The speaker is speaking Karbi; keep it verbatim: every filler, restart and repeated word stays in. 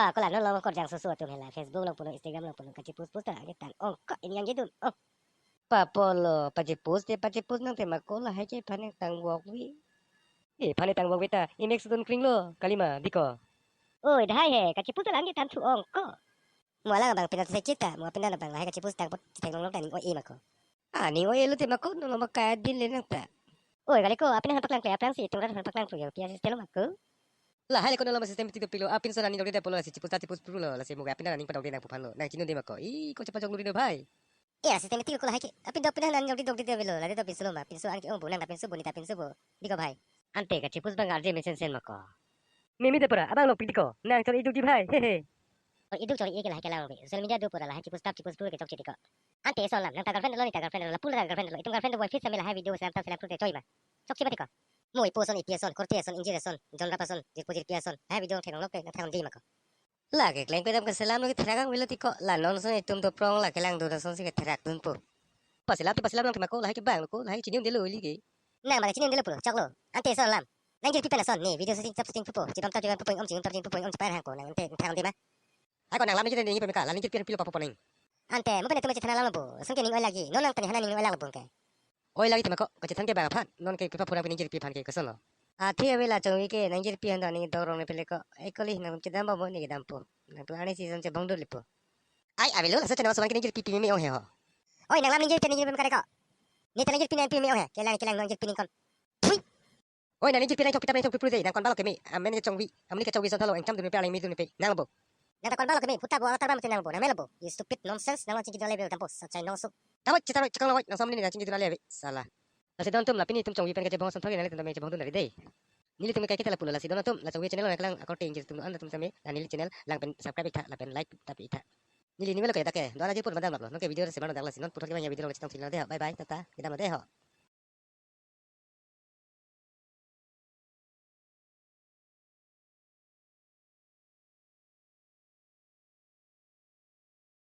Ako la non lo ko jang susu atum hela, Facebook along pulo, Instagram along pulo, kachi-post post ta angke tang ong ko, ini yang gitu. Oh. Papo lo, pachi-post te, pachi-post nang tema ko lahai ke phan tang wokvi. Eh, phan tang wokvi ta, imek sudun kring lo, kalima, diko. Oi, dahai he, kachi-post ta angke tang thu ong ko. Mo alang abang pinat se kita, mo pinat abang lahai kachi-post tang pot, thek long long ta ning oi ma ko. Ah, ning oi lo tema ko, non lo ma kaya din le nang ta. Oi, kali ko, apin han paklang kle, aplang si, tung rat han paklang kle, piya si telo ma ko. Lahai le ko non lo ma system ti pilo, apin so nani dogde polo, lasi chi-post ta chi-post pulo, lasi mo apin nani padogde nang pu phan lo, nang chinun de ma ko. I, ko chapa jok luri do bhai. Ya, system ti ko lahai ke, apin dok pinat nani dogde dogde de velo, lade dok pinso lo ma, pinso angke ong bo, nang ta pinso bo, ni ta pinso bo, diko bhai. Ante kachi-post bang arje mesen sen ma ko. Mimi de pura, abang lok pidi ko, nang chor iduk di bhai, he he. Chor iduk chor-i ke lahai kelang be. Social media do pura lahai chi-post tap chi-post pu ke chokche diko. Ante eson alam, nang ta girlfriend lo, ni ta girlfriend lo, lapu la girlfriend lo, itum girlfriend do boyfriend sami lahai video selam tap selam tu te choi ma. Chokche ba diko. Mo ipo ason, ipi ason, korte ason, ingjir ason, jonrap ason, jirpo jirpi ason, lahai video theklong lok ke nang thang di ma ko. Lake kleng pedam ke selam lo ke therak ang velo tiko, la non son itum do prong la kelang do son si ke therak dun po. Paselam te paselam nang tema ko, lahai ke bang lo ko, lahai chinun de lo ili ke. Nang mane chinun de lo pulo, choklo. Ante eson alam. Nang jirpi pen ason, ni video shooting tap shooting pupo, chibam tap chibam pupo, ong chingum tap chingum pupo, ong chipai hang ko, nang ante thang di ma. Ai ko nang lam ni jita ni pemika, la ning jirpi pilo papo poning. Ante, mo pen itum chetan alam lo bo, sungke ning oi lagi, non nang tani hana ning oi lagi lo bo ke. Oi lagi tema ko, kachethan ke bang aphan, non ke pipa purang pi ning jirpi aphan ke koson lo. Athe ave la chongvi ke, nang jirpi han do ning dor rong ne pele ko, ekoli nang chedam bo mo ni kedam po. Nang tu ani season chebong dul po. Ai, ave lo, laso channel so ke ning jirpi pi me ong he ho. Oi, nang lam ning jirpi ning jirpi me kare ko. Ni ta ning jirpi nang pi me ong he, kelang kelang nang jirpi ning kon. Thui. Oi, nani jirpi nang thok kita nang thok pipru dei, nang kon balok keme, amen ke chongvi, amni ke chongvi son thalo, engcham dun pe, aling mi dun pe, nang lo bo. Nang ta kon balok keme, puta bo, atar bam te nang bo, nang melo bo. You stupid nonsense, nang lo chingki dole bel tampo, sachai nongsu. Tawai, chitaro, chikang lawai, nang somni nang chingki dun ale ave, sala. Lasi don atum, la pini itum chongvi pen kachebong son thok, nang le tum tame chebong dun ave dei. Nelitum ke kaike ta lapulo, lasi don atum, la chongvi channel nang kelang akorte ingjir atum an atum sami, la neli channel lang pen subscribe ik tha, lapen like tap ik tha. Neli ni melo ke dak ke, do-an aji pur madam lap lo, non ke video sebar no dak lasi, non puthot ke bang ya video lo chetong chili lo dei ho, bye bye, tata, kedam lo dei ho.